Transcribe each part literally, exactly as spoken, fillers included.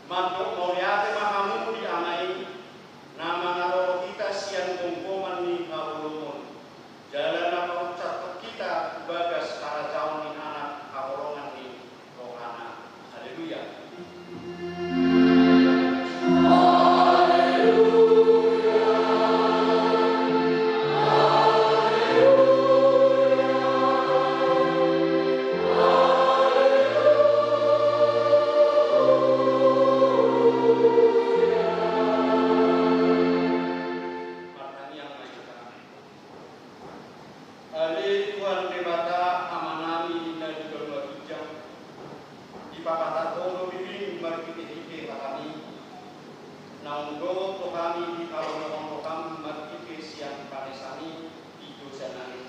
Mandok mauliate ma hamu di Ama i, na mangalolo hita sian gomgoman ni haholomon, jala na paunsathon hita tu bagas harajaon ni Anak haholongan ni rohana. Haleluya. Martangiang ma hita. Ale Tuhan Debata Amanami na di banua ginjang, dipapatar Ho do diriMi marhitehite hataMi, naung dohot do hami dihalomohon rohaM marhite sian panesaMi di dosa nami.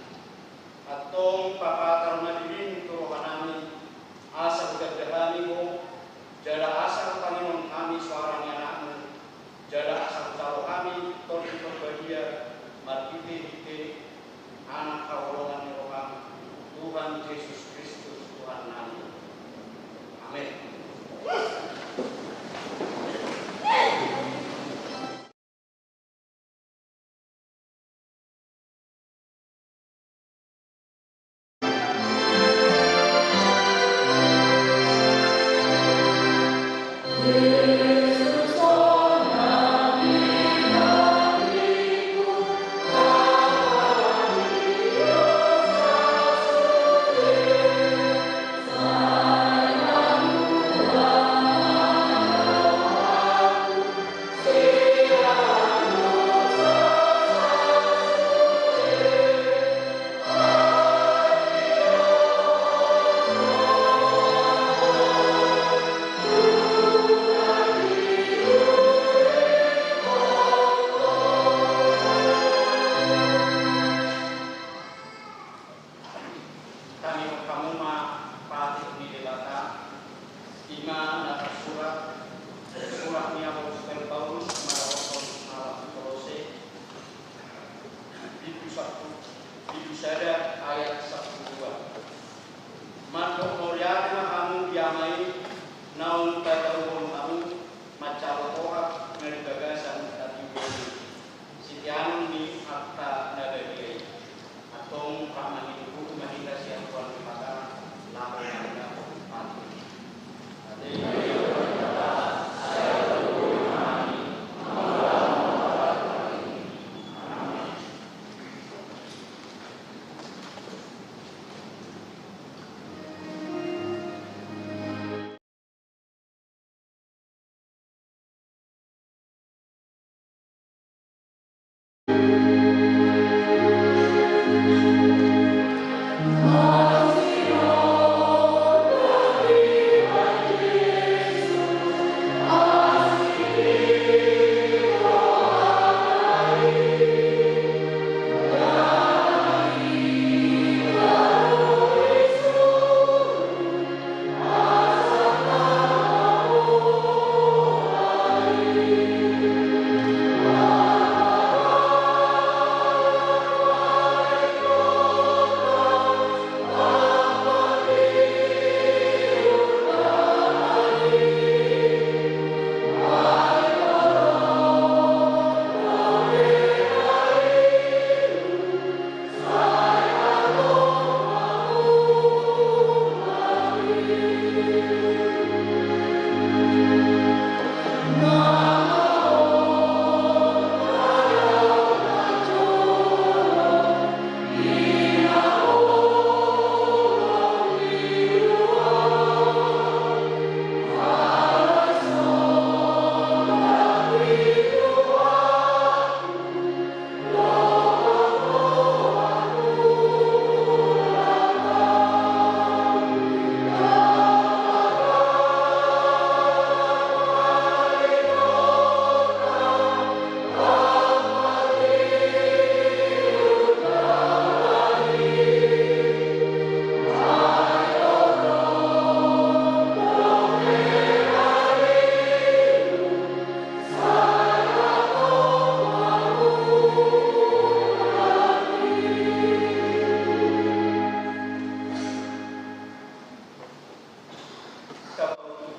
Antong papatar ma diriMi tu rohanami, asa hutanda hami Ho, jala asa hutanginon hami soara ni AnakMu, jala asa hujalo hami Tondi Parbadia marhitehite Anak haholongan ni rohaM, Tuhan Jesus Kristus Tuhannami. Amen. Tangihon hamu ma patik ni Debata, i ma na tarsurat, surat ni Apostel Paulus maradophon halak Kolose, bindu sampulu, bindu sada ayat sampulu dua. Mandok mauliate ma hamu di Ama i, naung pataruhon hamu manjalo tohap na di bagasan hatiuonmi, siteanon ni arta na badia i. Antong rap mangido huhut ma hita sian Tuhan Debata, laho manangihon patik.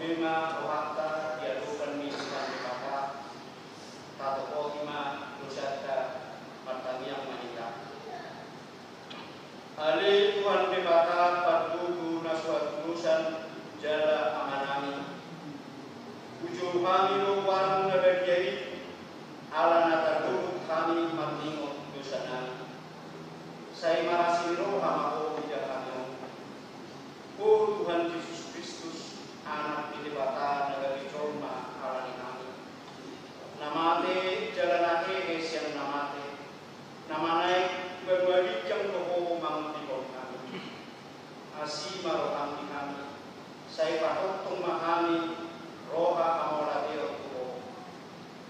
Boi ma rohanta di adopan ni Tuhan Debata, tatopoti ma dosanta, martangiang ma hita. Ale Tuhan Debata, pardomu na so hatudosan jala Amanami, hujou hami do goarmu na badia i, ala na tarlobuk hami marningot dosanami. Sai marasi ni roha ma Ho di hami on. O Tuhan Jesus Kristus, Anak ni Debata na gabe jolma ala ni hami, na mate jala na hehe sian na mate, na manaek tu banua ginjang do Ho mangondihon hami. Asi ma roham di hami, sai patongtong ma hami roha hamauliateon tu Ho.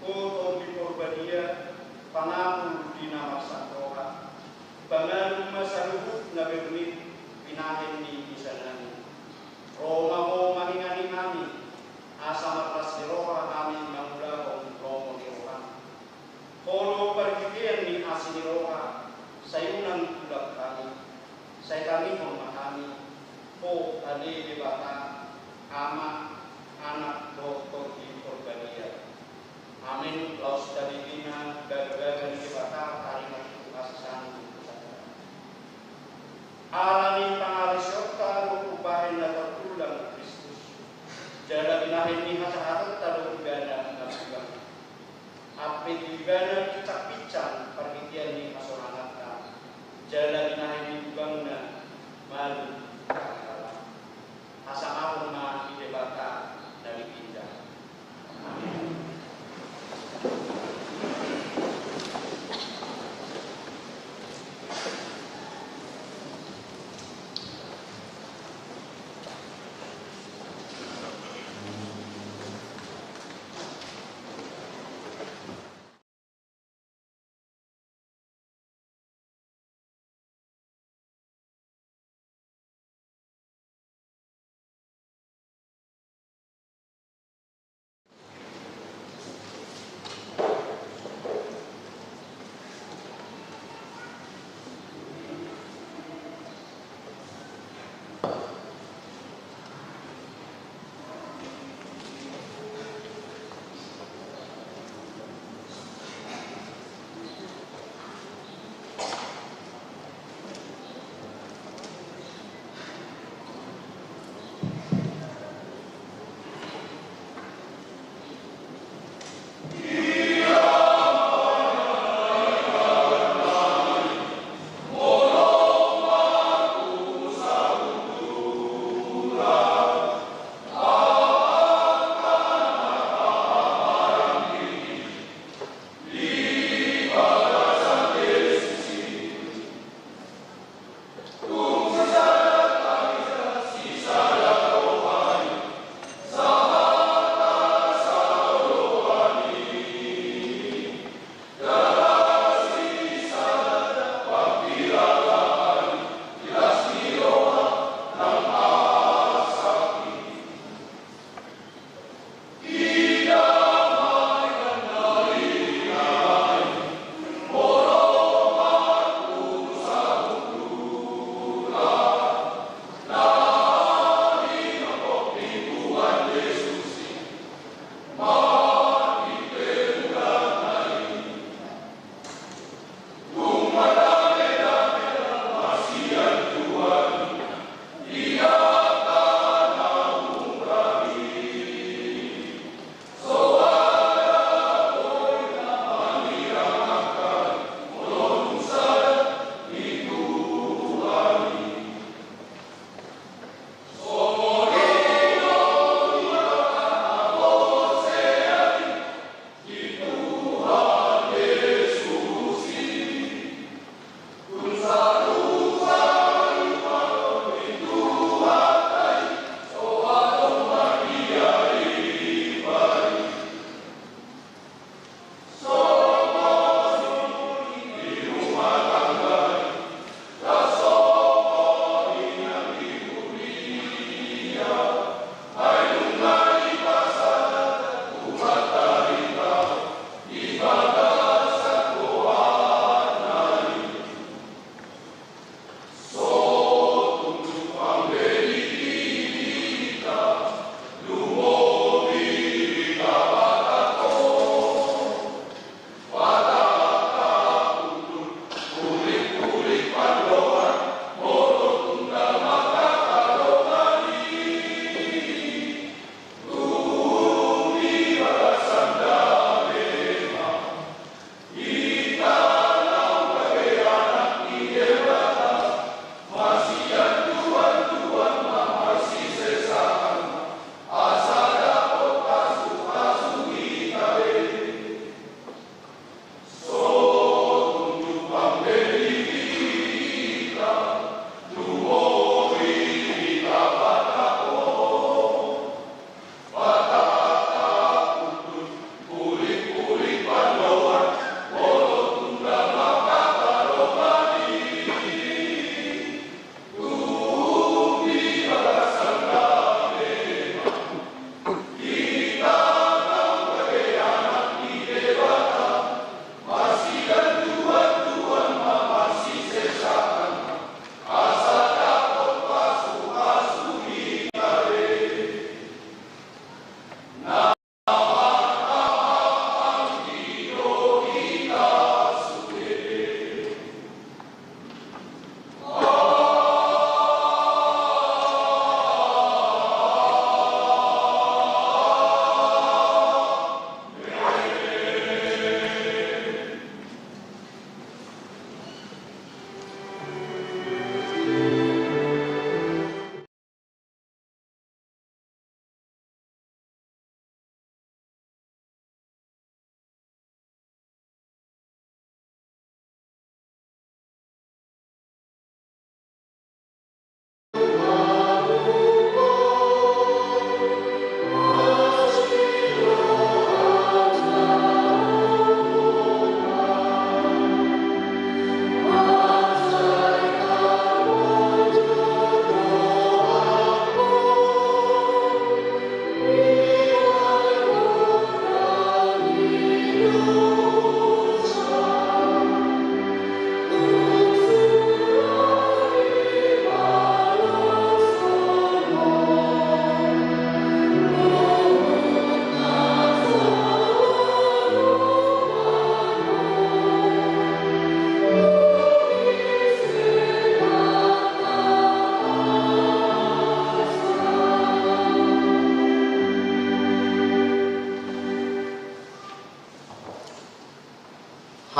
O Tondi Porbadia, pananggung di na marsak roha, pamalum ma saluhut na bernit binahen ni dosanami. Ro ma Ho mangingani hami, asa marlas ni roha hami mangulahon lomo ni roham. Ho do parhitean ni asi ni roha, sai unang tulak hami, sai tangihon ma hami, Ho ale Debata, Ama, Anak dohot Tondi Porbadia. Amen. Laos tabege ma bagabaga ni Debata, tarima tu hasesaan tu sadari. Ala ni pangalaosionta do umbahen na tartulang Kristus, jala binahen ni hasahatanta do Ibana na tulang. Ampe tu Ibana pinsangpinsang parhitean ni hasonanganta, jala binahen ni tubangna malum hami. Hasangapon ma di Debata na di ginjang. Amen.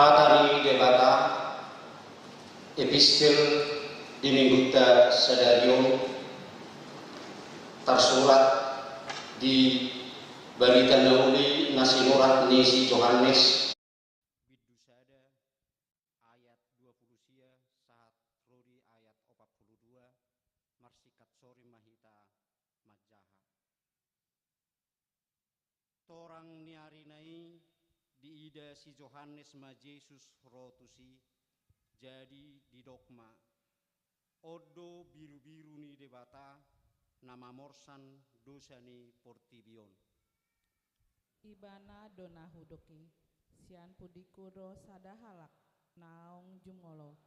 Hata ni Debata, epistel di minggunta sadari on, tarsurat di Barita Na Uli na sinurat ni si Johannes. Bindu sada, ayat dua pulu sia sahat ro di ayat opat pulu dua, marsingkat sori ma hita manjaha. Torang ni arina i diida si Johannes ma Jesus ro tusi, jadi didok ma: On do birubiru ni Debata, na mamorsan dosa ni portibi on. Ibana do na hudok i, sian pudingku ro sada halak naung jumolo,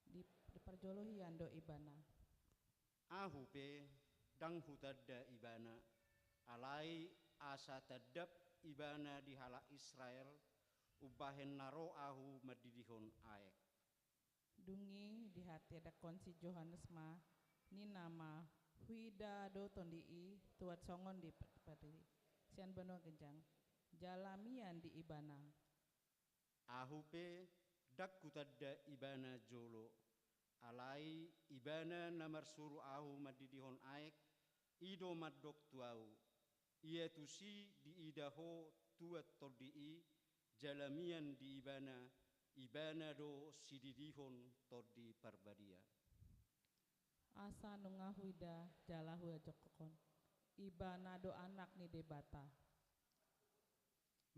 di, diparjolo hian do ibana. Ahu pe ndang hutanda ibana, alai asa tandap ibana di halak Israel, umbahen na ro ahu mandidihon aek. Dung i dihatindanghon si Johannes ma, ninna ma: Huida do tondi i, tuat songon di pa-, padi sian banua ginjang, jala mian di ibana. Ahu pe ndang hutanda ibana jolo, alai ibana na marsuru ahu mandidihon aek, i do mandok tu ahu: Ia tusi diida ho tuat tondi i, jala mian di ibana, ibana do sididihon Tondi Parbadia. Asa nunga huida jala huajokhon, ibana do Anak ni Debata.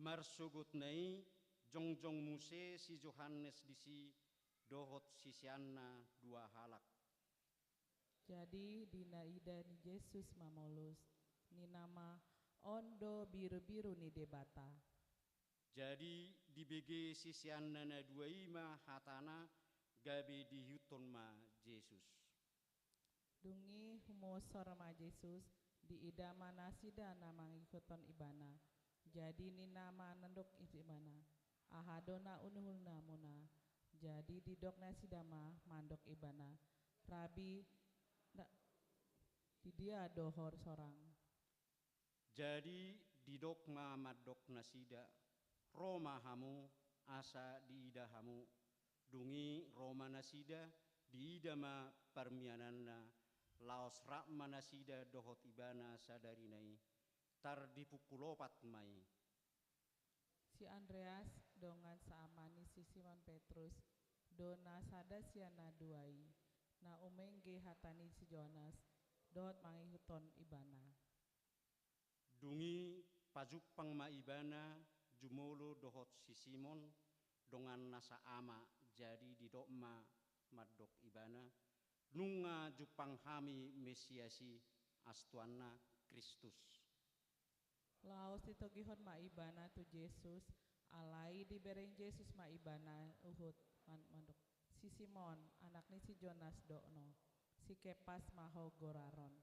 Marsogotna i, jongjong muse si Johannes disi dohot siseanna dua halak. Jadi di na ida ni Jesus mamolus, ninna ma: On do birubiru ni Debata. Jadi dibege siseanna na dua i ma hatana, gabe diihuthon ma Jesus. Dung i humosor ma Jesus, diida ma nasida na mangihuthon ibana. Jadi ninna ma mandok ibana: Aha do na unuhononmuna? Jadi didok nasida ma mandok ibana: Rabbi, da-, di dia do ho sorang? Jadi didok ma mandok nasida: Ro ma hamu, asa diida hamu. Dung i ro ma nasida, diida ma parmiananna, laos rap ma nasida dohot ibana sadari na i, tardipungkul opat ma i. Si Andreas dongan saama ni si Simon Petrus do na sada sian na dua i, na umengge hata ni si Johannes dohot mangihuthon ibana. Dung i pajumpang ma ibana jumolo dohot si Simon, donganna saama, jadi didok ma mandok ibana: Nunga jumpang hami Mesias i, astuanna Kristus. Laos ditogihon ma ibana tu Jesus, alai dibereng Jesus ma ibana uhut man-, mandok: Si Simon, anak ni si Johannes do ho, si Kepas ma ho goraron.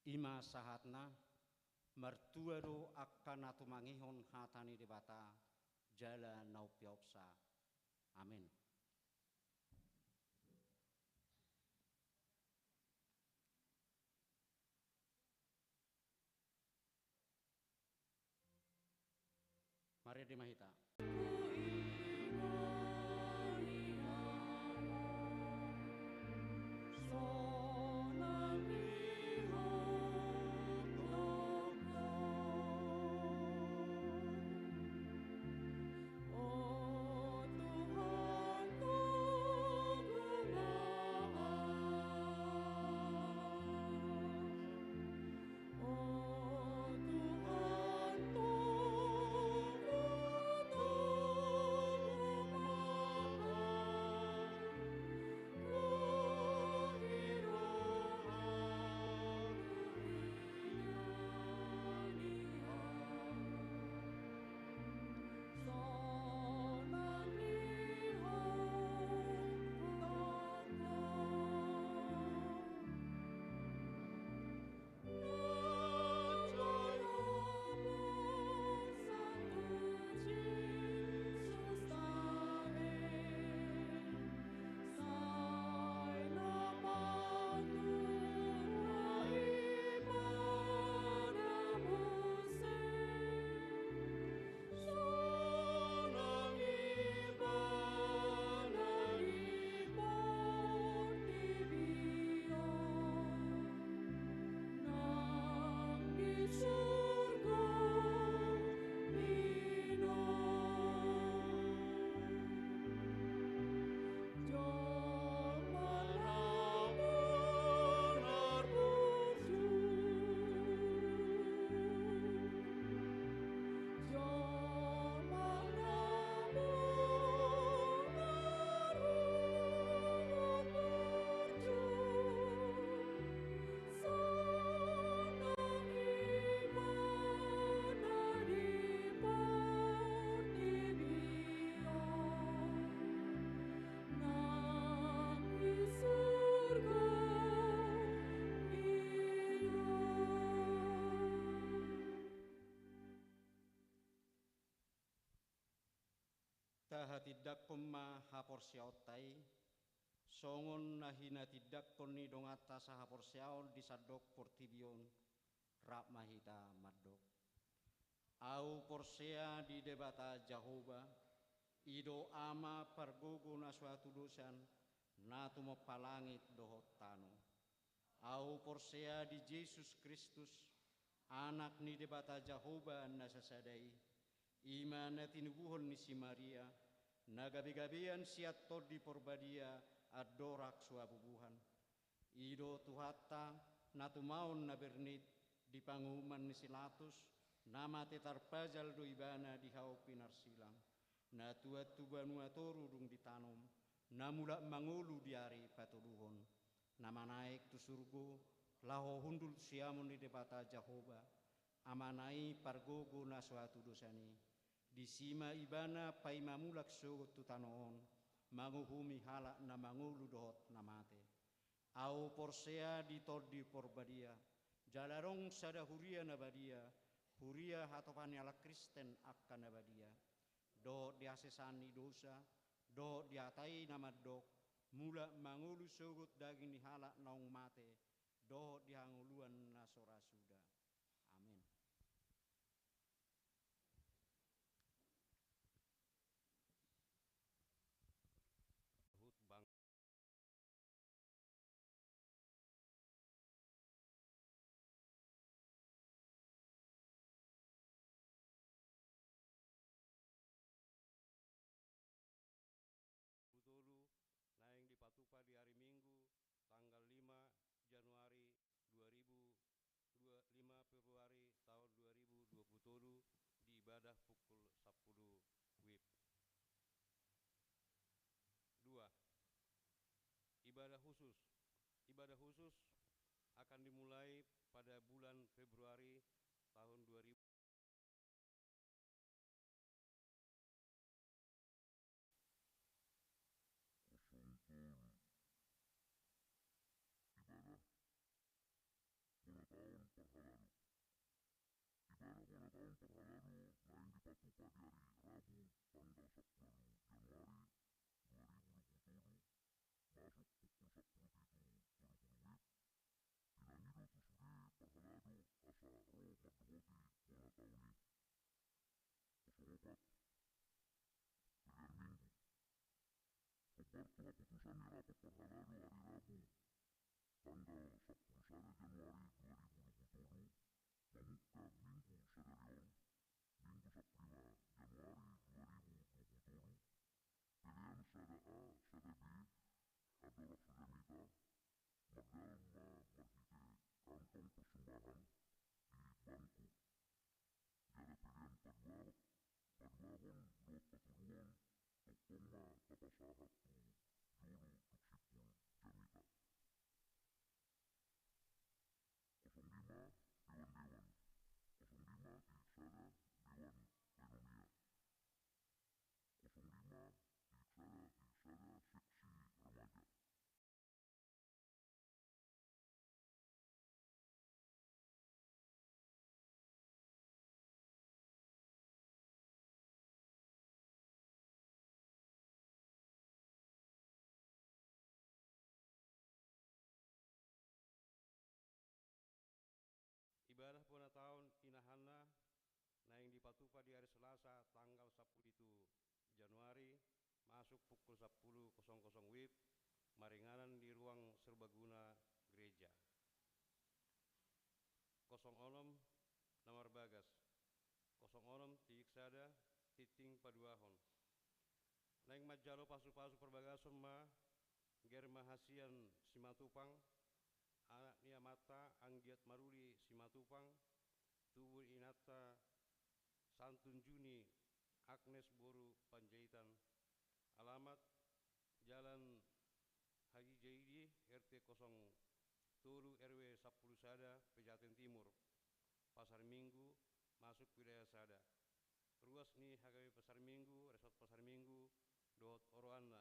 I ma sahatna, martua do angka na tumangihon hata ni Debata jala na umpeopsa. Amen. Marende ma hita. Tindanghon ma haporseaonta i, songon na hinatindangkon ni donganta sahaporseaon di sandok portibi on, rap ma hita mandok. Ahu porsea di Debata Jahowa, i do Ama pargogo na so hatudosan, na tumompa langit dohot tano. Ahu porsea di Jesus Kristus, Anak ni Debata Jahowa na sasada i, i ma na tinubuhon ni si Maria, na gabegabean sian Tondi Porbadia, andorang so habubuhan. I do Tuhanta, na tumaon na bernit, di panguhuman ni si Latus, na mate tarpajal do ibana di hau pinarsilang, na tuat tu banua toru dung ditanom, na mulak mangolu di ari patoluhon, na manaek tu surgo, laho hundul tu siamun ni Debata Jahowa, Amana i pargogo na so hatudosan i. Disi ma ibana paima mulak sogot tu tano on, manguhumi halak na mangolu dohot na mate. Ahu porsea di Tondi Porbadia, jala adong sada huria na badia, huria hatopan ni halak Kristen angka na badia, dohot di hasesaan ni dosa, dohot di hata i na mandok, mulak mangolu sogot daging ni halak naung mate, dohot di hangoluan na so ra suda. Amen. Hut bang. Tolu, naeng dipatupa di ari Minggu, tanggal lima Januari dua ribu dua, lima Februari tahun dua ribu dua puluh tolu, di ibadah pukul sapuluh wib. Dua, ibadah khusus. Ibadah khusus akan dimulai pada bulan Februari tahun dua ribu. Kosong tolu. Ibadah bona taon parhalado. Ibadah bona taon parhalado naeng dipatupa di ari Rabu tanggal sampulu Januari dua ribu dua puluh tolu, masuk pukul sampulu pitu tolu pulu wib. Inang i do tu sude parhalado asa ro mandohoti bona taon i. Kosong opat. Pelean Minggu. Hombar tu haputusan ni rapat parhalado ari Rabu tanggal sampulu sada Januari dua ribu dua puluh tolu, mamungka Minggu sadari on, Minggu sampulu lima Januari dua ribu dua puluh tolu, pelean sada A, sada B, andorang so jamita, mardalma marhite kantong persumbahan di bangku. Jala pelean padua, paduahon dohot patoluhon, tongtong ma tapasahat tu jolo tung simpul jamita. Kosong lima, dewan-dewan. Kosong lima titik sada, dewan koinonia. Kosong lima titik sada titik sada, seksi remaja. Ibadah bona taon inahanna naeng dipatupa di ari Selasa tanggal sampulu pitu Januari, masuk pukul sampulu kosong kosong wib, maringanan di ruang serbaguna gereja. Kosong onom, na marbagas. Kosong onom titik sada, tingting paduahon. Naeng manjalo pasupasu parbagason ma Ger Mahasian Simatupang, anak ni amanta Anggiat Maruli Simatupang, tubu ni inanta Santun Juni Agnes boru Panjaitan, alamat Jalan Haji Jaidi, R T kosong tolu, R W sampulu sada, Pejaten Timur. Pasar Minggu, masuk wilayah sada. Ruas ni H K B Pasar Minggu, Resort Pasar Minggu dohot oroanna.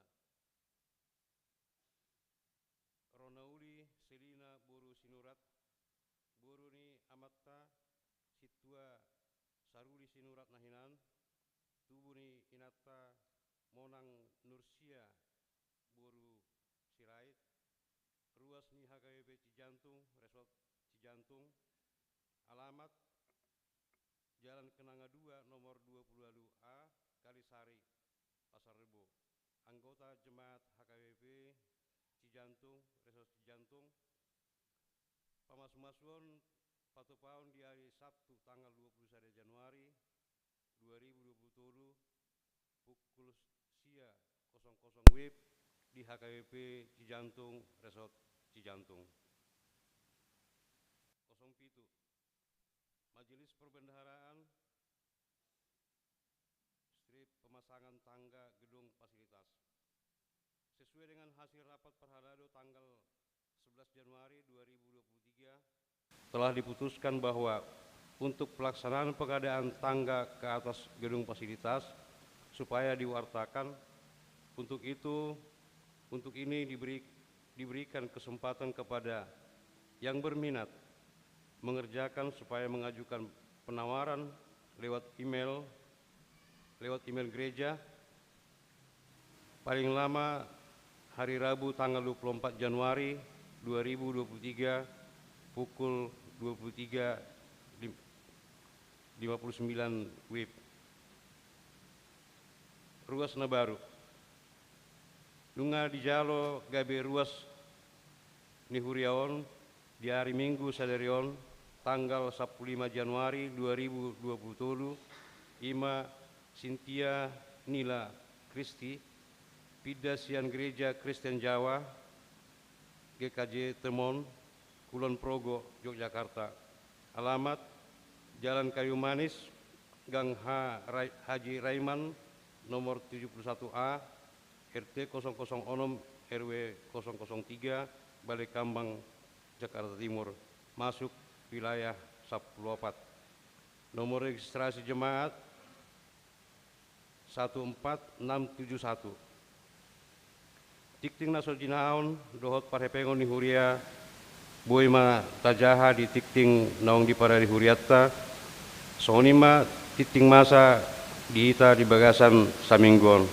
Ronauli Selina boru Sinurat, boru ni amanta Sintua Saruli Sinurat na hinan, tubu ni inanta Monang Nursia boru Sirait, ruas ni H K B P Cijantung, Resort Cijantung, alamat Jalan Kenanga dua, nomor dua puluh dua A, Kalisari, Pasar Rebo. Anggota jemaat H K B P Cijantung, Resort Cijantung, pamasumasuon patupaon di ari Sabtu tanggal dua puluh sada Januari dua ribu dua puluh tolu, pukul sia kosong kosong W I B di H K B P Cijantung, Resort Cijantung. Kosong pitu. Majelis Perbendaharaan, strip, pemasangan tangga gedung fasilitas. Sesuai dengan hasil rapat parhalado tanggal sebelas Januari dua ribu dua puluh tiga, telah diputuskan bahwa untuk pelaksanaan pengadaan tangga ke atas gedung fasilitas supaya diwartakan, untuk itu, untuk ini diberi, diberikan kesempatan kepada yang berminat mengerjakan supaya mengajukan penawaran lewat email, lewat email gereja, paling lama hari Rabu tanggal dua puluh empat Januari dua ribu dua puluh tiga, pukul dua puluh tiga lima puluh sembilan W I B. Ruas na baru. Nunga dijalo gabe ruas ni huria on di ari Minggu sadari on, tanggal sampulu lima Januari dua ribu dua puluh tolu, i ma Sintia Nila Kristi, pinda sian Gereja Kristen Jawa, G K J Temon, Kulon Progo, Yogyakarta. Alamat: Jalan Kayu Manis, Gang H. Rai-, Haji Raiman, nomor tujuh puluh satu A, R T kosong kosong onom, R W kosong kosong tiga, Balai Kambang, Jakarta Timur, masuk wilayah sampulu opat. Nomor registrasi jemaat satu empat enam tujuh satu. Tingting na so jinaon dohot parhepengon ni huria boi ma tajaha di tingting naung diparade hurianta. Songon i ma tingting masa di hita di bagasan saminggu on.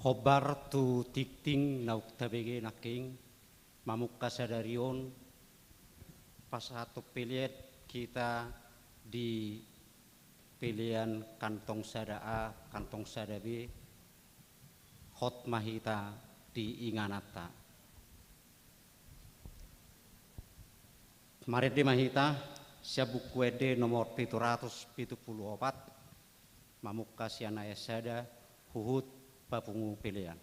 Hombar tu tingting naung tabege nangkin, mamungka sadari on, pasahathon pelean hita di pelean kantong sada A, kantong sada B, hot ma hita di ingananta. Marende ma hita sian Buku Ende nomor pitu ratus pitu pulu opat, mamungka sian ayat sada, huhut papungu pelean.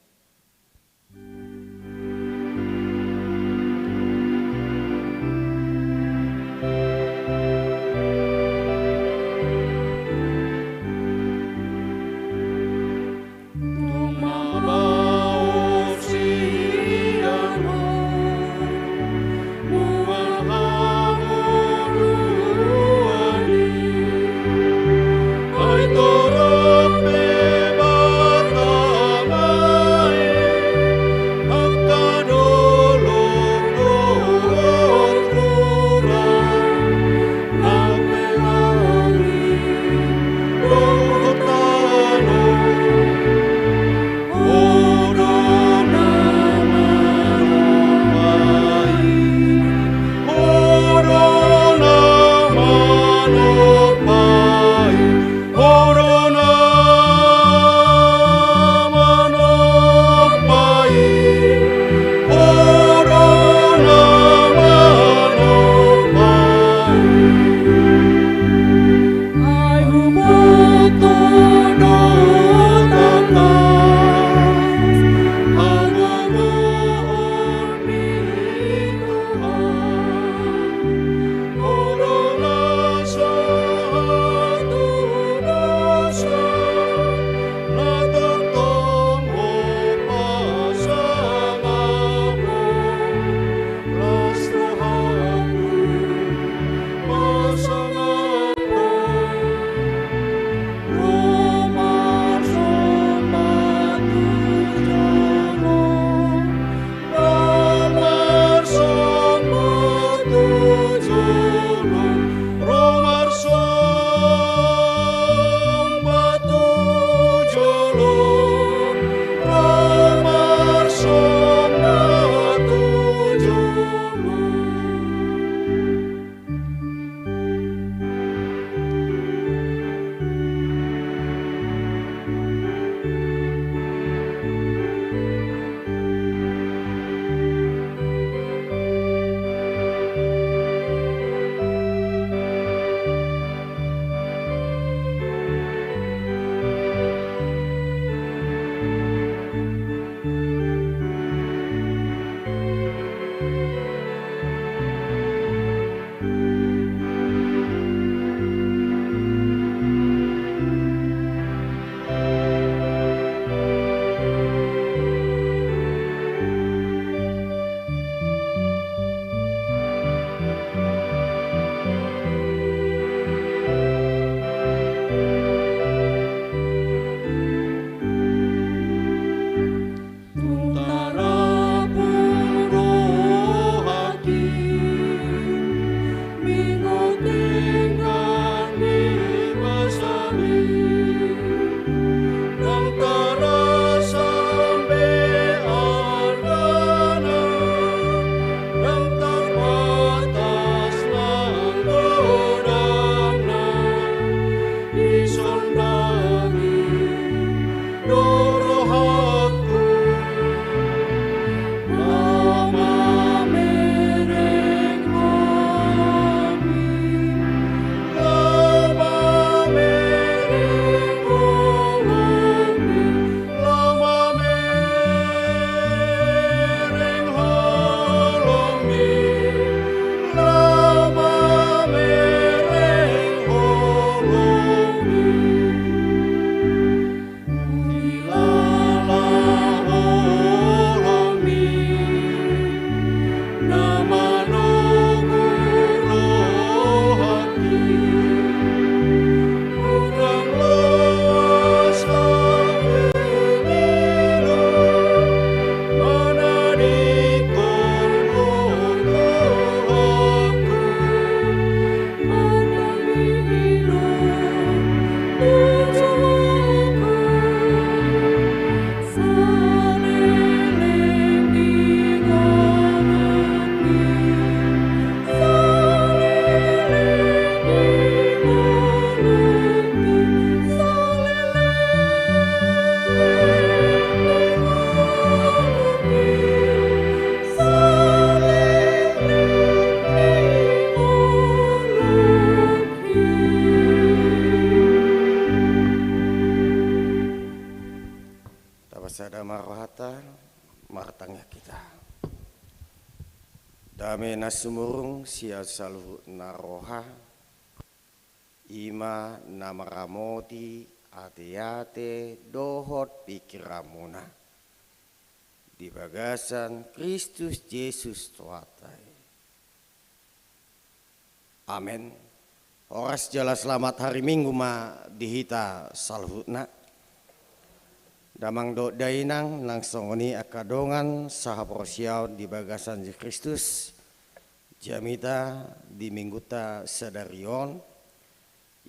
Dame na sumurung sian saluhutna roha, i ma na maramoti ateate dohot pingkiranmuna di bagasan Kristus Jesus Tuhanta i. Amen. Horas jala selamat hari Minggu ma di hita saluhutna. Damang dohot dainang, nang songon i angka dongan sahaporseaon di bagasan Jesus Kristus, jamita di Minggunta sadari on,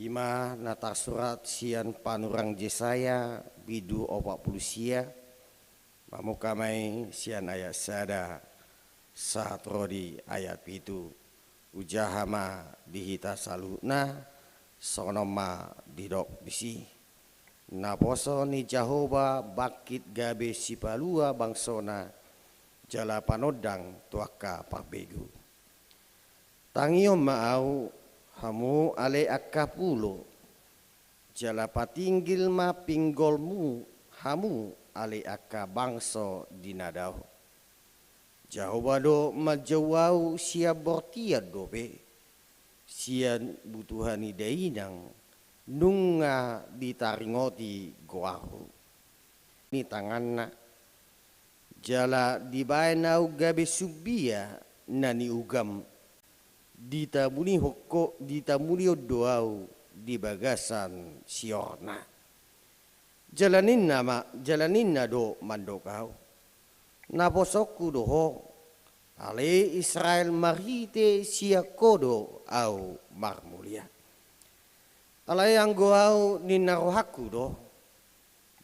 i ma na tarsurat sian panurirang Jesaya bindu opat pulu sia, mamungka ma i sian ayat sada sahat ro di ayat pitu. Hujaha ma di hita saluhutna, songon on ma didok disi: Naposo ni Jahowa bangkit gabe sipalua bangsona, jala panondang tu angka parbegu. Tangihon ma ahu, hamu ale angka pulo, jala patinggil ma pinggolmu, hamu ale angka bangso di na dao. Jahowa do manjou ahu sian bortian dope, sian butuha ni dainang nunga ditaringoti goarhu ni tanganna. Jala dibaen ahu gabe sumbia na niugam, ditamulihon ho, ditamulihon do ahu di bagasan siorna. Jala ninna ma, jala ninna do mandok ahu: Naposongku do ho, ale Israel, marhite sian ho do ahu marmulia. Alai anggo ahu ninna rohangku do,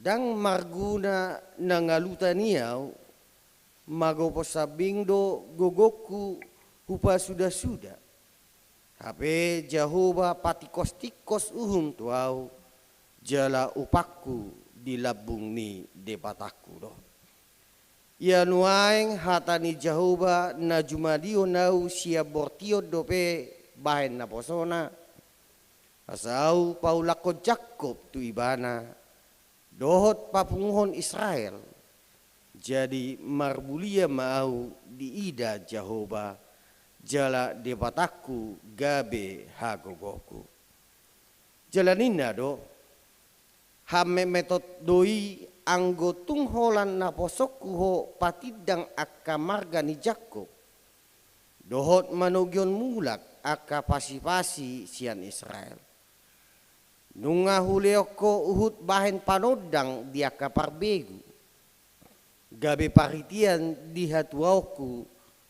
ndang marguna na ngalutan i ahu, magopo sambing do gogongku hupasudasuda. Hape Jahowa patingkostingkos uhum tu ahu, jala upangku di lambung ni Debatangku do. Ia nuaeng hata ni Jahowa na jumalihon ahu sian bortian dope bahen naposona, asa ahu paulakhon Jakkob tu Ibana, dohot papunguhon Israel. Jadi marmulia ma ahu diida Jahowa, jala Debatangku gabe hagogoonku. Jala ninna do: Hametmeton do i anggo tung holan naposongku ho patindang angka marga ni Jakkob, dohot manogihon mulak angka pasipasi sian Israel. Nunga hulehon ho huhut bahen panondang di angka parbegu, gabe parhitean di hatuaonku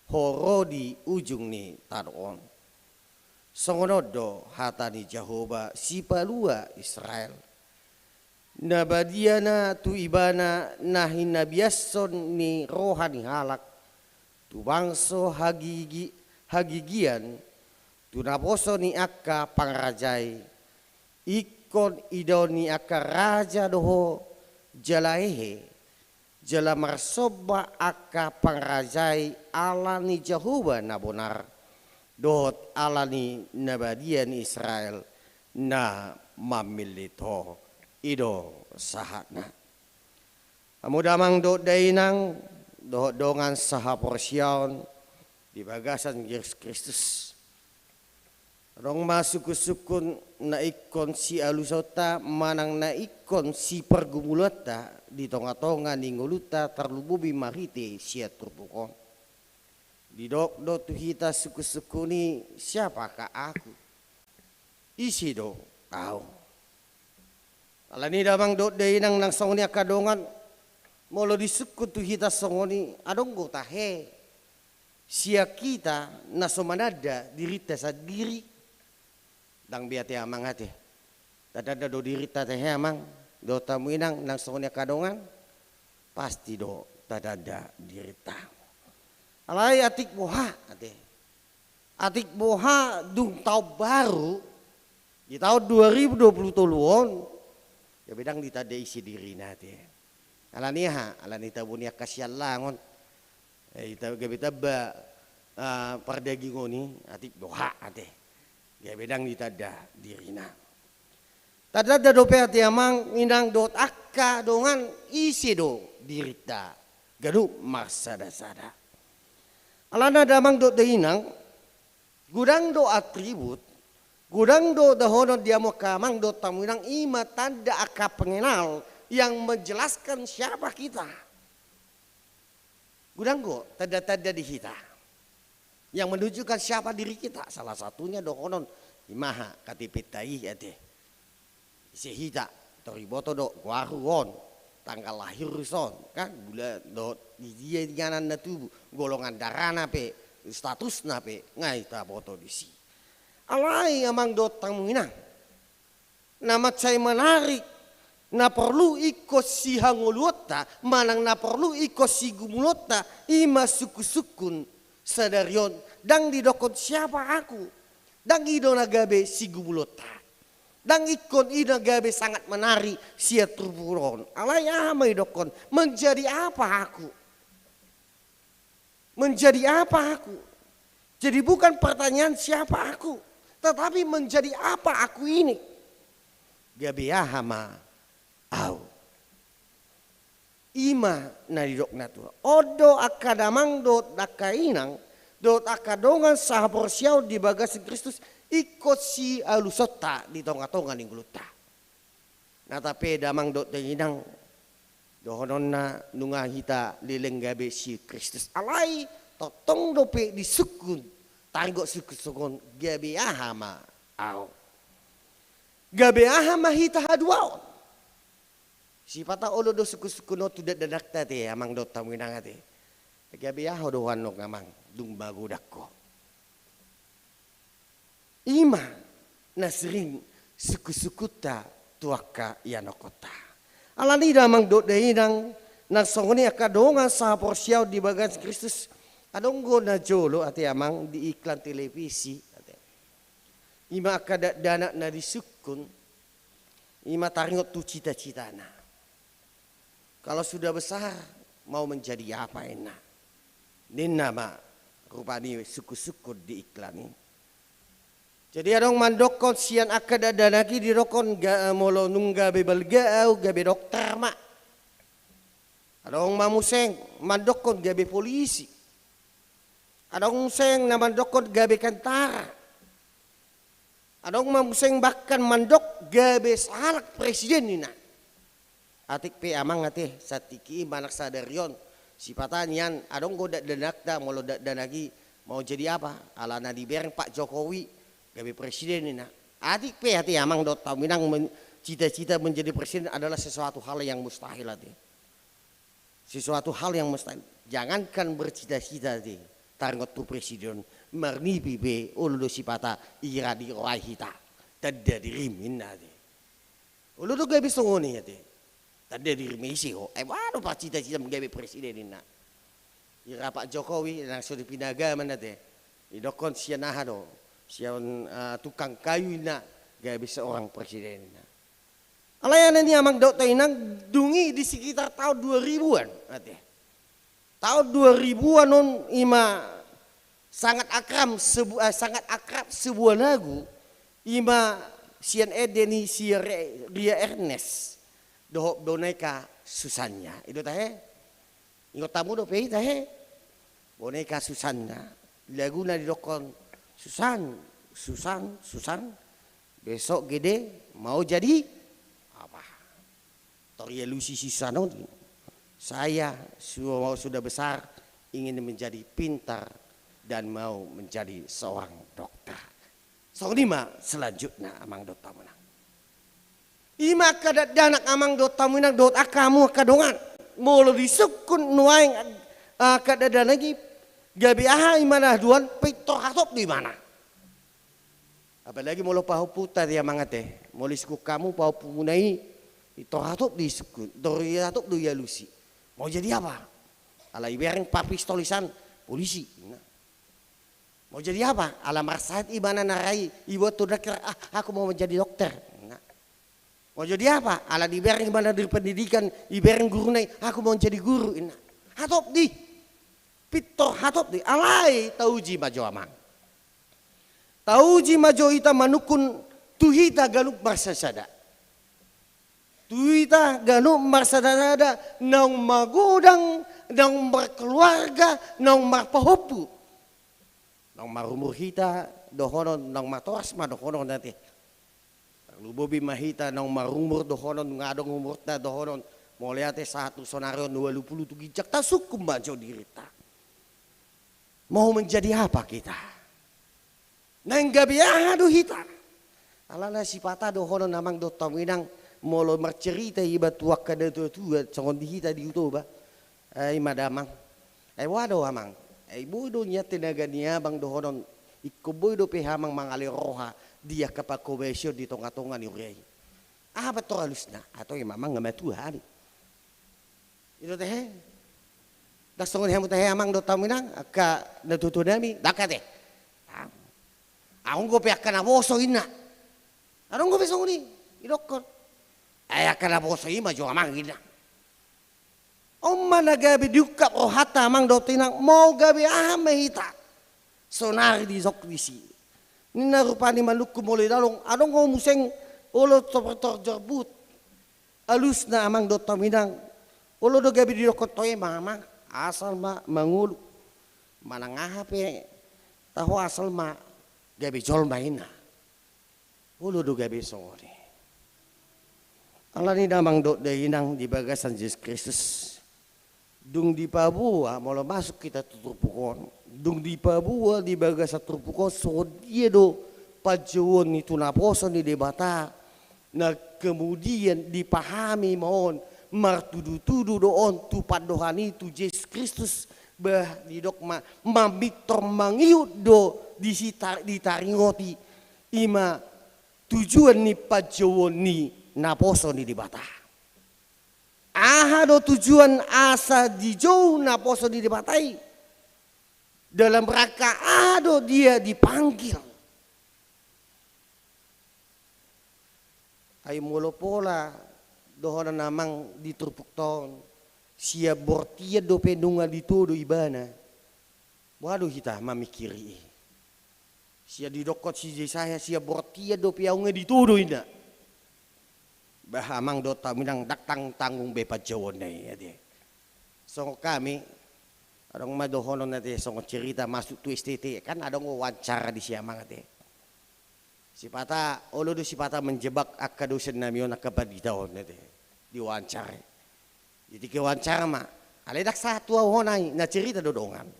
ho ro di ujung ni tano on. Songon on do hata ni Jahowa, Sipalua Israel. Na badia na tu Ibana na hinabiashon ni roha ni halak, tu bangso hagigi-, hagigian, tu naposo ni angka pangarajai. Ingkon idaon ni angka raja do ho, jala hehe, jala marsomba angka pangarajai ala ni Jahowa na bonar, dohot ala ni na badia ni Israel na mamillit ho. I do sahatna. Hamu damang dohot dainang, dohot dongan sahaporseaon di bagasan Jesus Kristus. Adong ma sungkunsungkun na ingkon sialusanta manang na ingkon sipargumulanta di tongatonga ni ngolunta, tarlumobi marhite sian turpuk on. Didok do tu hita sungkunsungkun i: Siapakah aku? Ise do ahu? Alani damang dohot dainang nang songon i angka dongan, molo disungkun tu hita songon i, adong do tahe sian hita na so mananda dirinta sandiri? Ndang be ate amang ate. Tadanda do dirinta tahe amang, dohot hamu inang nang songon i angka dongan? Pasti do tadanda dirinta. Alai atik boha ate? Atik boha dung taon baru, di taon dua ribu dua puluh tolu on, gabe ndang ditanda ise dirina ate. Alani aha? Alani tabo ni angka siallangon. Eh, ita gabe tamba, ah, pardagingon i, atik boha ate? Gabe ndang ditanda dirina. Tadanda dope ate amang inang dohot angka dongan, ise do dirinta ganup marsadasada. Alana damang dohot dainang, godang do atribut, godang do dohonon di hamu angka amang dohot hamu inang, i ma tanda angka pengenal yang menjelaskan siapa kita. Godang do tanda-tanda di hita yang menunjukkan siapa diri kita. Salah satunya dohonon, imaha K T P-ta i ate. Ise hita, tor diboto do goarhu on, tanggal lahir son, kan, bulan dohot di dia inganan na tubu, golongan darahna pe, statusna pe, nga i taboto disi. Alai amang dohot hamu inang, na mansai menarik, na porlu ingkon sihangoluonta, manang na porlu ingkon sigumulonta, i ma sungkun-sungkun sadari on, ndang didokkon siapa aku, ndang i do na gabe sigumulonta. Ndang ingkon i na gabe sangat menarik sian turpuk on. Alai aha ma didokkon, menjadi apa aku? Menjadi apa aku? Jadi bukan pertanyaan siapa aku, tetapi menjadi apa aku ini? Gabe aha ma au? I ma na nidok natua on. Do angka damang dohot angka inang, dohot angka dongan sahaporseaon di bagasan Kristus, ingkon sialusonta di tonga-tonga ni ngolunta. Nata pe damang dohot dainang, dohononna nunga hita leleng gabe sian Kristus. Alai tongtong dope disungkun, taringot sungkun-sungkun, gabe aha ma au? Gabe aha ma hita haduaon? Sipata olo do sungkun-sungkun on tu dakdanakta ate, amang dohot hamu inang ate. Gabe aha ho do ho annon amang, dung magodang ho? I ma na sering sungkun-sungkunta tu angka ianakkonta. Alani i damang dohot dainang, nang songon i angka dongan sahaporseaon di bagasan Kristus, adong do na jolo ate amang di iklan televisi ate. I ma angka dakdanak na disungkun, i ma taringot tu cita-citana. Kalau sudah besar, mau menjadi apa, ninna? Ninna ma rupani sungkun-sungkun di iklan i. Jadi adong mandokkon sian angka dakdanak i didokkon ga-, molo nunga gabe balga au, gabe dokter ma. Adong ma muse mandokkon gabe polisi. Adong muse na mandokkon gabe kantara. Adong ma muse bahkan mandok gabe sahalak presiden, ninna. Atik pe amang ate, satingki i manang sadari on, sipata nian adong do dakdanakta, molo dakdanak i mau jadi apa, ala na dibereng Pak Jokowi gabe presiden, ninna. Atik pe ate amang dohot hamu inang, men-, cita-cita menjadi presiden adalah sesuatu hal yang mustahil ate. Sesuatu hal yang mustahil. Jangankan bercita-cita ate, taringot tu presiden, marnipi pe olo do sipata ira dirohai hita. Tanda dirim, ninna ate. Olo do gabe songon i ate. Tanda dirim, ise ho? Eh, boha do parcita-cita gabe presiden, ninna. Ira Pak Jokowi nang so di pinagaman ate. Didokkon sian aha do, sian, eh, tukang kayu, ninna, gabe seorang presiden, ninna. Alai ninna amang dohot dainang, dung i di sekitar tahun dua ribuan ate. Tahun dua ribuan on i ma sangat akrab sebu-, eh, sangat akrab sebuah lagu, i ma sian ende ni si Re-, Ria Ernest dohot Boneka Susanna. I do tahe? Ingot hamu dope i tahe? Boneka Susanna. Laguna didokkon, Susan, Susan, Susan, besok gede mau jadi apa? Tor dialusi si Susan on, saya su-, sudah besar ingin menjadi pintar dan mau menjadi seorang dokter. Songon i ma selanjutna amang dohot hamu inang. I ma angka dakdanak amang dohot hamu inang, dohot angka hamu angka dongan. Molo disungkun nuaeng, ah, angka dakdanak i, gabe aha i ma na haduan, pintor hatop do i ma na. Apalagi molo pahomputa ate amang ate. Molo disungkun hamu pahompumuna i, pintor hatop do disungkun, pintor hatop do dialusi. Mau jadi apa? Ala dibereng papistol i san, polisi, ninna. Mau jadi apa? Ala marsahat ibana na ra i, diboan tu dokter, ah, aku mau menjadi dokter, ninna. Mau jadi apa? Ala dibereng ibana di pendidikan, dibereng guruna i, aku mau jadi guru, ninna. Hatop do i. Pintor hatop do i. Alai tauji ma jo amang. Tauji ma jo hita manungkun tu hita ganup marsada-sada. Tu hita ganup marsada-sada, naung magodang, naung markeluarga, naung marpahompu. Marumur hita dohonon, naung matoras ma dohonon ate. Tarlumobi ma hita naung marumur dohonon, nunga adong umurta dohonon, mauliate sahat tu sonari on ualu pulu tu ginjang, tasungkun ma jo dirinta. Mau menjadi apa kita? Naeng gabe aha do hita? Alana sipata dohonon amang dohot hamu inang, molo marcerita iba tu angka na tuatua songon di hita di Toba. Ai ma damang. Ai boha do amang? Ai boi do nian tenaga ni abang dohonon, ingkon boi dope amang mangale roha di angka pangkobasion di tongatonga ni huria i. Aha pe tor alusna? Atau ima amang nga matua hali. I do tehe. Ndang songon i hamu tehe amang dohot hamu inang, angka na tuatua nami, ndang ate. Adong dope angka naposo inna. Adong dope songon i, didokkon. Ai angka naposo i ma jo amang inna. On ma na gabe diungkap rohanta amang dohot inang, mau gabe aha ma hita? Sonari didok disi. Ninna rupani manungkun molo di dalong, adong do muse olo torjor-jorbut. Alusna amang dohot hamu inang, olo do gabe didokkon toe ma amang, asal ma mangolu. Manang aha pe taho asal ma gabe jolma inna. Olo do gabe songon i. Alani damang dohot dainang di bagasan Jesus Kristus. Dung dipaboa, molo masuk hita tu turpuk on, dung dipaboa di bagasan turpuk on, songon dia do panjouon ni tu naposo ni Debata, na kemudian dipahami ma on, martudutudu do on tu pandohan i tu Jesus Kristus, bah didok ma, mamintor mangihut do disi tar-, ditaringoti, ima tujuan ni panjouon ni naposo ni Debata. Aha do tujuan asa dijou naposo ni Debata i? Dalam rangka aha do dia dipanggil? Ai molo pola dohonon amang di turpukta on, sian bortian dope nunga ditodo ibana. Boha do hita mamingkiri i? Sian didokkon si Jesaya, sian bortian dope au nunga ditodo inna. Bah amang dohot hamu inang, ndang tanggung-tanggung be panjouonna i ate. Songon hami, adong ma dohonon ate, songon cerita masuk tu S T T, kan adong wawancara disi amang ate. Sipata, olo do sipata menjebak angka dosen nami on, angka pandita on ate. Diwawancarai. Di tingki wawancara ma, alai ndang sahat tu au hona i, na cerita do dongan.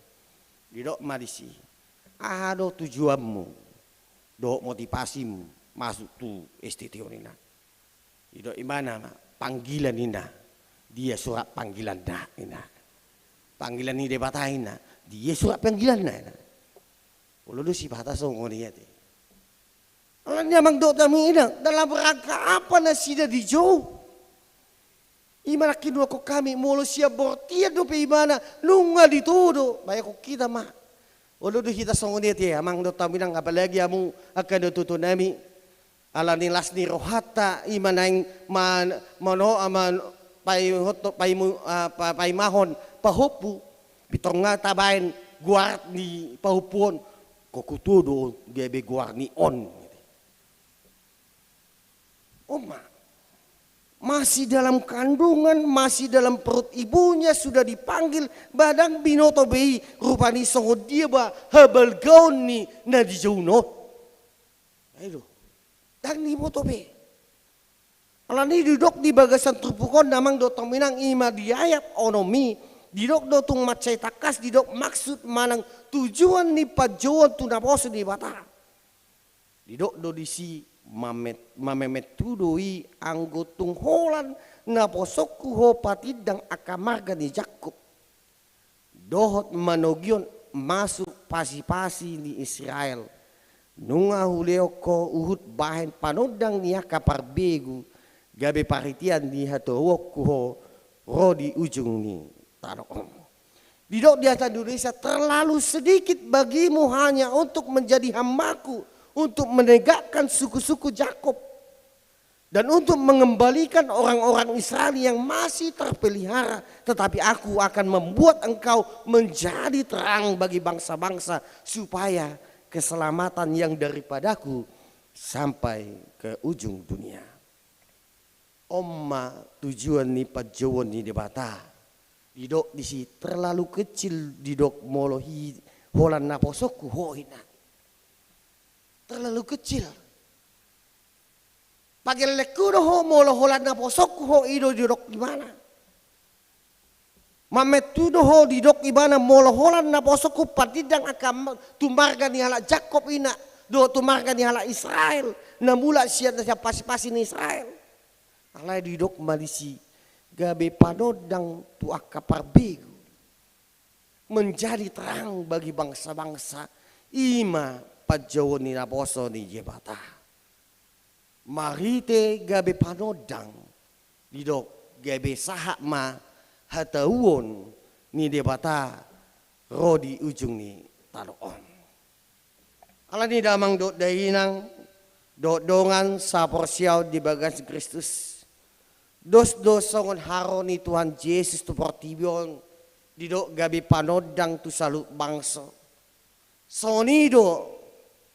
Didok ma disi, aha do tujuanmu dohot motivasimu masuk tu S T T on inna? Didok ibana ma, panggilan inna. Dia surat panggilanna inna? Panggilan ni Debata inna. Dia surat panggilanna inna? Olo do sipata songon i ate. Alani amang dohot hamu inang, dalam rangka apa nasida dijou? Ima nangkin didokkon hami, molo sian bortian dope ibana nunga ditodo, bayangkon hita ma. Olo do hita songon i ate amang dohot hamu inang, apalagi hamu angka na tuatua nami. Alani las ni rohanta ima naeng man-, mano-, man-, paihot-, paimu-, ah, pa-, paimahon pahompu. Pintor nga tabaen goar ni pahompu on, ingkon hutodo gabe goar ni on. On ma. Masih dalam kandungan, masih dalam perut ibunya sudah dipanggil, ndang binoto be i rupani songon dia ba habalgaon ni na dijouna on. Ai do. Ndang diboto be. Alani didok di bagasan turpuk on damang dohot hamu inang, ima di ayat onom i, didok do tung mansai tangkas didok maksud manang tujuan ni panjouon tu naposo ni Debata. Didok do disi, mamet-, mamemethu do i anggo tung holan naposongku ho patindang angka marga ni Jakkob. Dohot manogihon masuk pasipasi ni Israel. Nunga hulehon ho huhut bahen panondang ni angka parbegu, gabe parhitean ni hatuaonku ho ro di ujung ni tano on. Didok di hata Indonesia, terlalu sedikit bagimu hanya untuk menjadi hambaku, untuk menegakkan suku-suku Jakkob. Dan untuk mengembalikan orang-orang Israel yang masih terpelihara, tetapi Aku akan membuat engkau menjadi terang bagi bangsa-bangsa, supaya keselamatan yang daripadaku sampai ke ujung dunia. On ma tujuan ni panjouon ni Debata. Didok disi terlalu kecil, didok molo hi-, holan naposongku ho, inna. Terlalu kecil. Pagellengku do ho molo holan naposongku ho, i do didok ibana. Mamereng tu do ho, didok ibana, molo holan naposongku pandindang angka ma-, tu marga ni halak Jakkob, inna, dohot tu marga ni halak Israel, na mulak sian, sian pasi-pasi ni Israel. Alai didok ma disi, gabe panondang tu angka parbegu, menjadi terang bagi bangsa-bangsa, i ma panjouon ni naposo ni Debata. Marhite gabe panondang, didok, gabe sahat ma hatauon ni Debata ro di ujung ni tano on. Alani damang dohot dainang, dohot dongan saporseaon di bagasan Kristus, dos do songon haro ni Tuhan Jesus tu portibi on, didok, gabe panondang tu saluhut bangso. Songon i do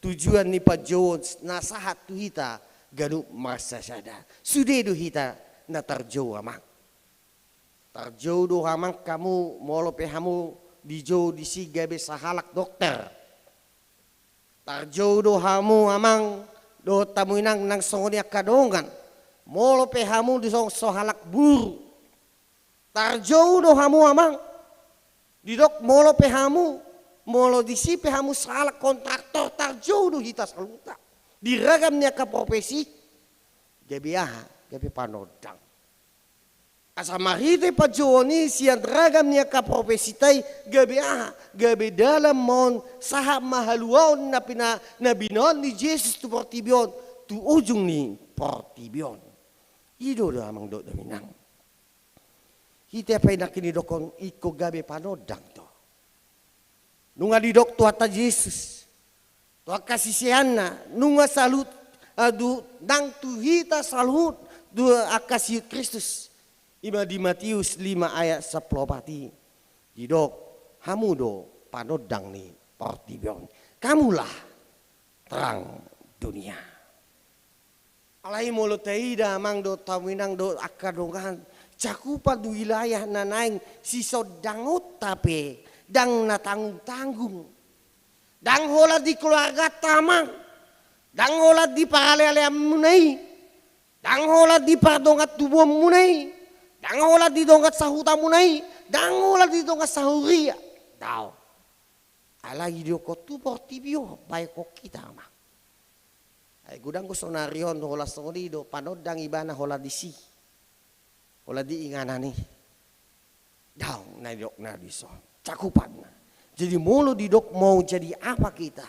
tujuan ni panjouon na sahat tu hita ganup marsasada. Sude do hita na tarjou, amang. Tarjou do, amang, hamu, molo pe hamu dijou disi gabe sahalak dokter. Tarjou do hamu, amang, dohot hamu, inang, nang songon i angka dongan, molo pe hamu dijou sahalak buru. Tarjou do hamu, amang, didok, molo pe hamu, molo disi pe hamu sahalak kontraktor, tarjou do hita saluhutna di ragam ni angka profesi. Gabe aha? Gabe panondang. Asa marhite panjouon i sian ragam ni angka profesita i, gabe aha? Gabe dalan ma on, sahat ma haluaon na pina-, na binahen ni Jesus tu portibi on, tu ujung ni portibi on. I do, do amang dohot dainang. Hita pe nangkin didokhon ingkon gabe panondang do. Nunga didok Tuhanta Jesus tu angka siseanna, nunga saluhut, ah, du-, nang tu hita saluhut, du-, angka sihuthon Kristus. I ma di Matius lima ayat sampulu opat i. Didok, hamu do panondang ni portibi on. Kamulah terang dunia. Alai molo taida, amang dohot hamu, inang dohot angka dongan, cakupan wilayah na naeng sisondangonta pe ndang na tanggung-tanggung. Ndang holan di keluarganta, amang. Ndang holan di paralealeanmuna i. Ndang holan di pardongan tubuanmuna i. Ndang holan di dongan sahutamuna i. Ndang holan di dongan sahuria. Daong. Alai didokhon tu portibi on baenon hita, amang. Ai godang do sonari on holan songon i do, panondang ibana holan disi. Holan di inganan i. Daong na didok na dison. Cakupanna. Jadi molo didok mau jadi apa kita,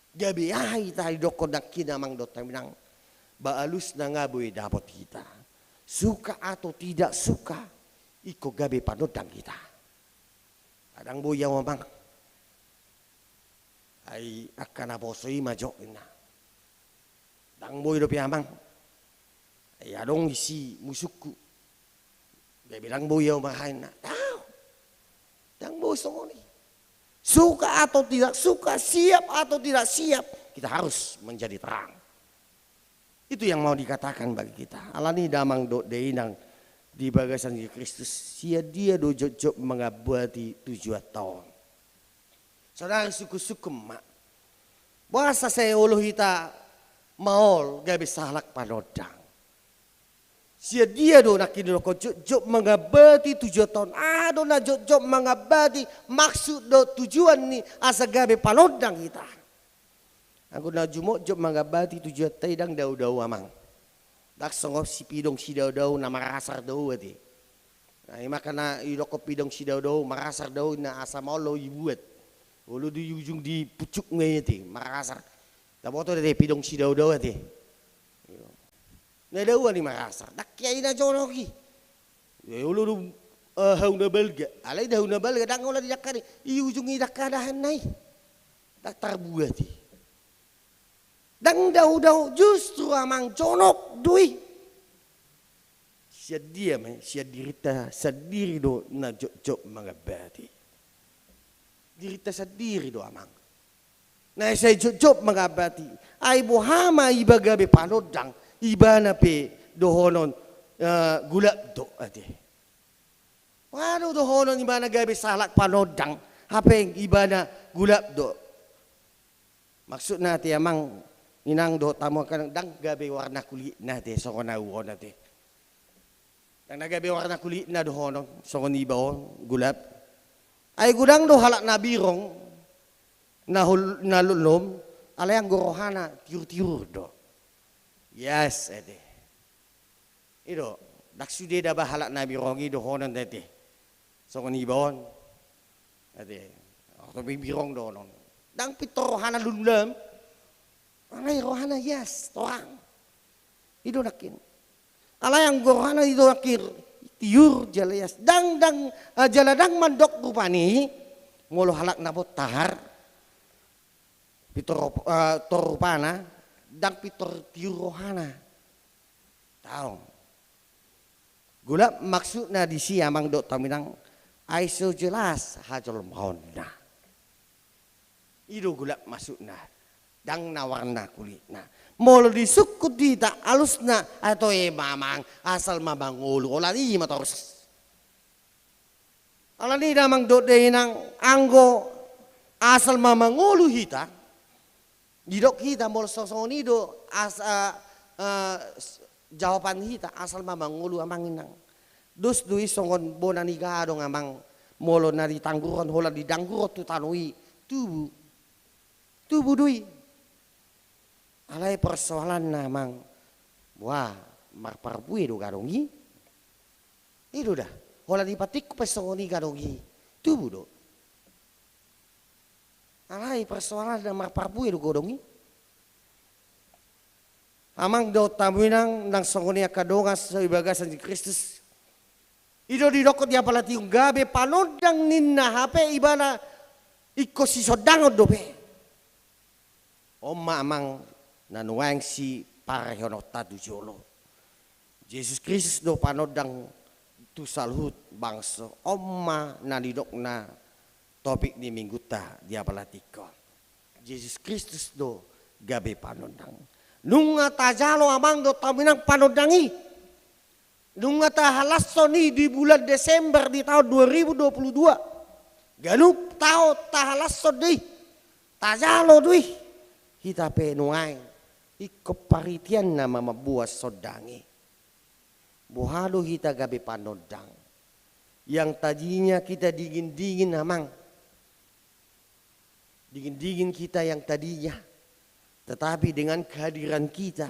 gabe aha hita, didokhon nangkin, amang dohot hamu, inang, ba alusna nga boi dapot hita. Suka atau tidak suka, ingkon gabe panondang hita. Ndang boi au, amang. Ai angka naposo i ma jo, inna. Ndang boi dope, amang. Ai adong disi musungku. Gabe ndang boi au, amang, inna. Daong. Ndang boi songon i. Suka atau tidak suka, siap atau tidak siap, kita harus menjadi terang. Itu yang mau dikatakan bagi kita. Alani damang dohot dainang di bagasan Kristus, sian dia do jotjot mangambati tujuanta on? Saudara, sungkunsungkun ma. Boasa sai olo hita maol gabe sahalak panondang? Sian dia do nangkin didokhon jotjot mangambati tujuanta on? Aha do na jotjot mangambati maksud dohot tujuan ni asa gabe panondang hita? Anggo na jumotjot mangambati tujuanta i ndang daodao, amang. Ndang songon sipidong sidaodao na marasar do ate. Na i ma angka na didokhon pidong sidaodao, marasar do, na asa maol do dibuat. Olo di ujung di pucuk nga i ate, marasar. Taboto do ate pidong sidaodao ate. Na daoan i marasar. Ndang hea i na jonok i. Olo do, eh, hau na balga. Alai da hau na balga ndang holan di dangka i. I ujung ni dangka dahanna i. Ndang tarbuat i. Ndang daodao, justru, amang, jonok do i. Sian dia ma i? Sian dirinta sandiri do na jotjot mangambati. Dirinta sandiri do, amang. Na sai jotjot mangambati, ai boha ma iba gabe panondang, ibana pe dohonon, eh, golap do ate. Boha do dohonon ibana gabe sahalak panondang? Hape ibana gulap do. Maksudna ate amang inang dohot hamu angka inang, ndang gabe warna kulitna ate songon ahu on ate. Ndang na gabe warna kulitna dohonon songon iba on gulap. Ai godang do halak na birong na hol-, na lolom, alai anggo rohana tiur-tiur do. Yes ate. I do, ndang sude daba halak na birong i dohonon ate. Songon iba on. Ate, waktu bi-, birong dohonon. Ndang pintor rohana lolom. Alai rohana yes, torang. I do nangkin. Alai anggo rohana i do nangkin tiur jala yes. Ndang, ndang, eh, jala ndang mandok rupani, molo halak na bontar. Pintor rop-, eh, tor rupana, ndang pintor tiur rohana. Tahu. Gulap maksudna disi amang dohot hamu inang, ai so jelas hajolmaonna. I do gulap maksudna. Ndang na warna kulitna. Molo disungkun hita alusna, ai toe ma amang, asal ma mangolu, holan i ma torus. Alani i damang dohot dainang, anggo asal ma mangolu hita, didok hita molo songon i do as-, eh, eh, s-, jawaban hita, asal ma mangolu amang inang. Dos do i songon bona ni gadong amang, molo na ditangguron holan didangguron tu tano i, tubu. Tubu do i. Alai persoalanna amang, wah, marparbue do gadong i. I do da, holan dipatik pe songon i gadong i, tubu do. Alai persoalanna marparbue do gadong i. Amang dohot hamu inang, nang songon i angka dongan so di bagasan Kristus. I do didok di apala tingki on gabe panondang ninna hape ibana ingkon sisondangon dope. On ma amang na nuaeng siparehononta tu jolo. Jesus Kristus do panondang tu saluhut bangso. On ma na nidokna topik ni minggunta di apala tingki on. Jesus Kristus do gabe panondang. Nunga tajalo amang dohot hamu inang panondang i. Nunga tahalashon i di bulan Desember di taon dua ribu dua puluh dua. Ganup taon tahalashon do i. Tajalo do i. Hita pe nuaeng ingkon paritianna ma mamboan sondang i. Boha do hita gabe panondang? Yang tadinya kita dingin-dingin amang. Dingin-dingin kita yang tadinya, tetapi dengan kehadiran kita,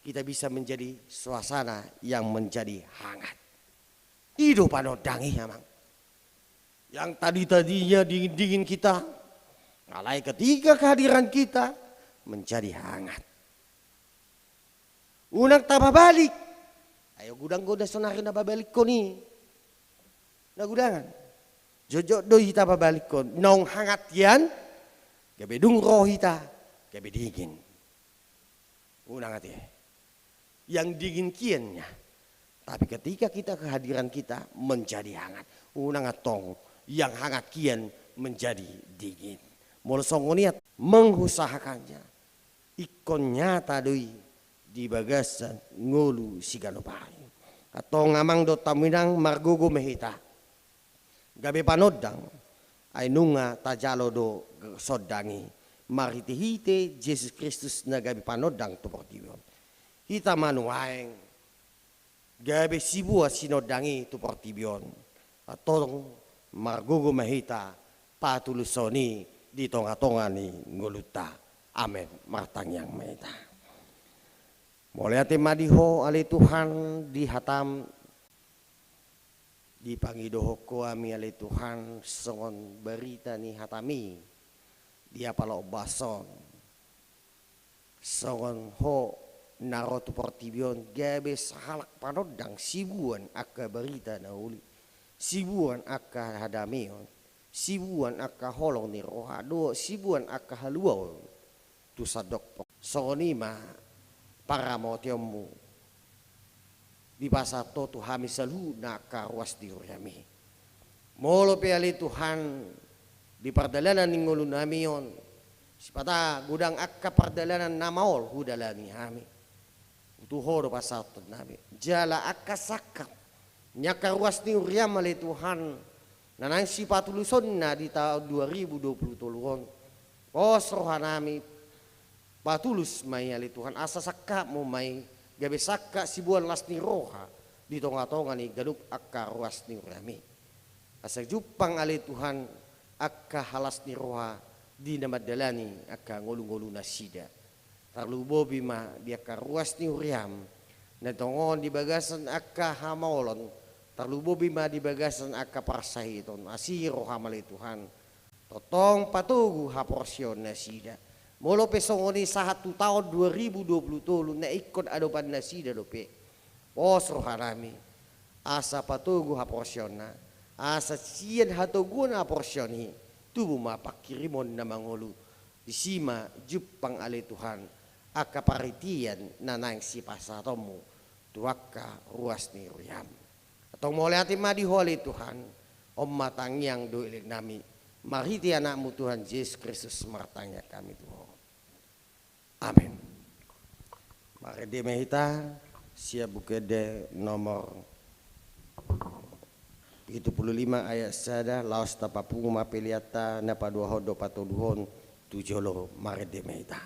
kita bisa menjadi suasana yang menjadi hangat. I do panondang i amang. Yang tadi-tadinya dingin-dingin kita, alai ketika kehadiran kita menjadi hangat. Unang tapabalik. Ai godang do na sonari na pabalikkon i. Na godangan. Jotjot do hita pabalikkon. Naung hangat hian, gabe dung ro hita, gabe dingin. Unang ate. Yang dingin kiannya. Tapi ketika kita kehadiran kita menjadi hangat. Unang antong yang hangat kian menjadi dingin. Molo songon i mengusahakannya. Ingkon nyata do i di bagasan ngolu siganup ari. Antong amang dohot hamu inang margogo ma hita. Gabe panondang, ai nunga tajalo do sondang i. Marhite-hite Jesus Kristus na gabe panondang tu portibi on. Hita ma nuaeng gabe siboan sinondang i tu portibi on. Antong margogo ma hita patuluson i di tonga-tonga ni ngolunta. Amen. Martangiang ma hita. Mauliate ma di Ho ale Tuhan di hatam. Dipangidohon Ho hami ale Tuhan songon barita ni hatam i di apala ombas on. Songon Ho na ro tu portibi on gabe sahalak panondang siboan angka barita na uli, siboan angka hadameon, siboan angka holong ni roha dohot siboan angka haluaon tu sandok. Songon i ma paramotionmu dipasahat Ho tu hami saluhutna angka ruas ni huriam i. Molo pe ale Tuhan di pardalanan ni ngolunami on, sipata godang angka pardalanan na maol hudalani hami, tu Ho do pasahatonnami. Jala angka sangkap ni angka ruas ni huriam ale Tuhan, na naeng sipatulusonna di taon dua ribu dua puluh tolu on. Pos rohanami, patulus ma i ale Tuhan, asa sangkapmu ma i, gabe sangkap siboan las ni roha di tongatonga ni ganup angka ruas ni huriami. Asa jumpang ale Tuhan angka halas ni roha di na mandalani angka ngolungolu nasida. Tarlumobi ma di angka ruas ni huriam, na tongon di bagasan angka hamaolon, tarlumobi ma di bagasan angka parsahiton, asi roham ale Tuhan. Tongtong patogu haporseaon nasida. Molo pe songon i sahat tu taon dua ribu dua puluh tolu na ingkon adopan nasida dope. Pos rohanami, asa patogu haporseaonna, asa sian hatoguon haporseaon i, tubu ma panghirimon na mangolu, disi ma jumpang ale Tuhan, angka paritian na naeng sipasahatonmu, tu angka ruas ni huriam. Antong mauliate ma di Ho ale Tuhan, on ma tangiang dohot eleanami, marhite Anakmu Tuhan Jesus Kristus martangiang hami tu Ho. Amen. Marende ma hita, sian Buku Ende nomor pitu pulu lima ayat sada, laos tapapungu ma peleanta na paduahon dohot patoluhon tu jolo, marende ma hita.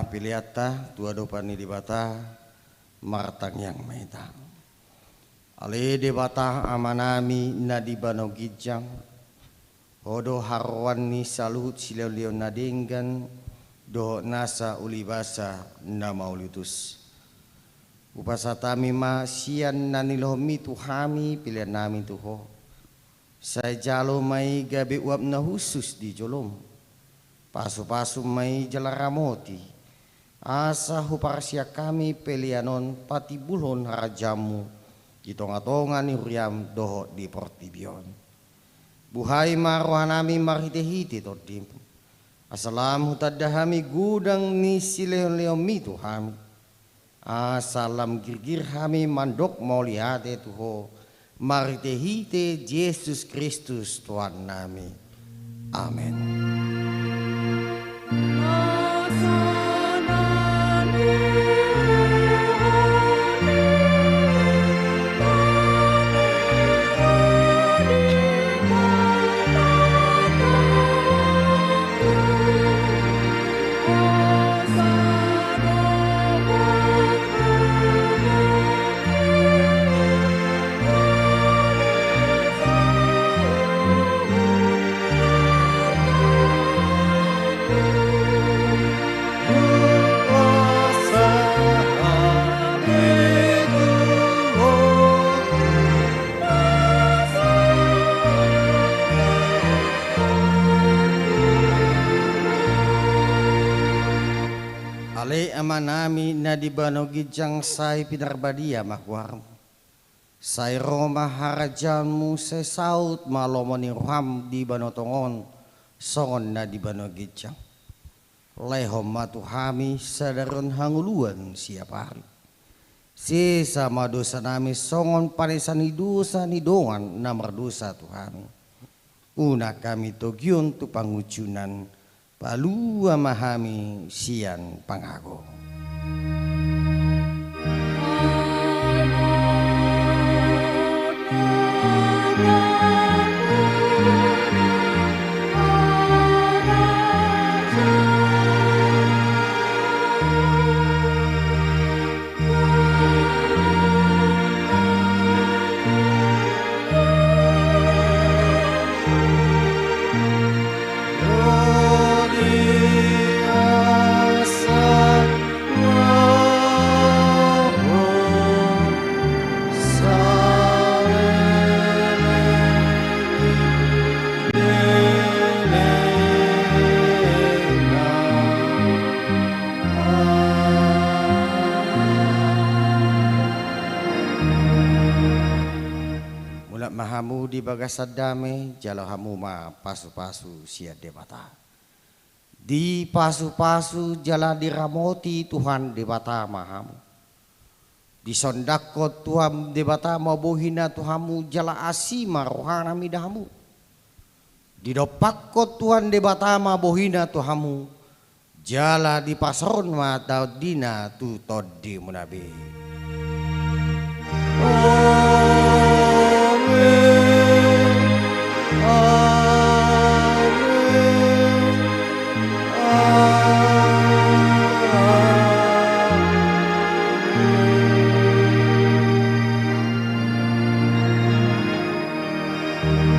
Peleanta tu adopan ni Debata, martangiang ma hita. Ale Debata Amanami na di banua ginjang, Ho do haroroan ni saluhut silehonlehon na denggan dohot nasa ulibasa na mauliutus. Hupasahat hami ma sian na nilehonMi tu hami peleannami tu Ho. Sai jalo ma i gabe uap na hushus di joloM. Pasupasu ma i jala ramoti, asa huparsian hami pelean on patimbulhon harajaonMu di tongatonga ni huriaM dohot di portibi on. Buhai ma rohanami marhitehite TondiM, asa lam hutanda hami godang ni silehonlehonMi tu hami. Asa lam girgir hami mandok mauliate tu Ho, marhitehite Jesus Kristus Tuhannami. Amen. Ale Amanami na di banua ginjang, sai pinarbadia ma goarMu. Sai ro ma harajaonMu, sai saut ma lomo ni rohaM di banua tonga on songon na di banua ginjang. Lehon ma tu hami sadari on hangoluan siapari. Sesa ma dosanami songon panesaan ni dosa ni dongan na mardosa tu hami. Unang hami togihon tu pangunjunan, palua ma hami sian pangago. Mulak ma hamu di bagasan dame, jalo hamu ma pasupasu sian Debata. Dipasupasu jala diramoti Tuhan Debata ma hamu. Disondangkon Tuhan Debata ma bohina tu hamu jala asi ma rohana mida hamu. Didompakkon Tuhan Debata ma bohina tu hamu, jala dipasaorhon ma tondina tu tondimuna be. Amen. Amen. Amen.